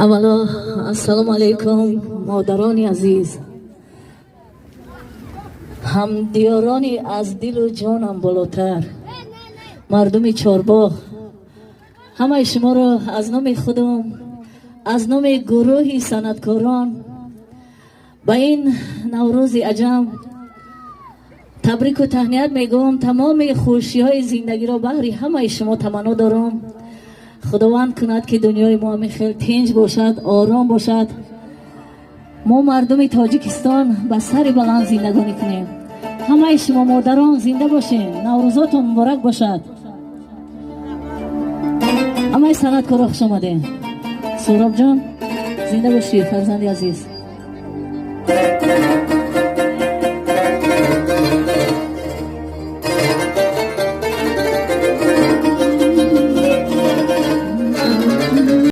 Аввало, ассалому алайкум, модарони азиз, ҳамдиёрони аз дилу ҷонам болотар, мардуми Чорбоғ. Ҳамаи шуморо аз номи худам, аз номи гурӯҳи санъаткорон ба ин Наврӯзи аҷам табрику таҳният мегӯям. Тамоми хушиҳои зиндагиро баҳри ҳамаи шумо таманно дорам. Худованд кунад, ки дунёи мо ҳамин хел тинҷ бошад, ором бошад, мо мардуми Тоҷикистон ба сари баланд зиндагонӣ кунем. Ҳамаи шумо, модарон, зинда бошед, Наврӯзотон муборак бошад. Ҳамаи санъаткоро хуш омадем. Суҳробҷон, зинда бошӣ, фарзанди азиз.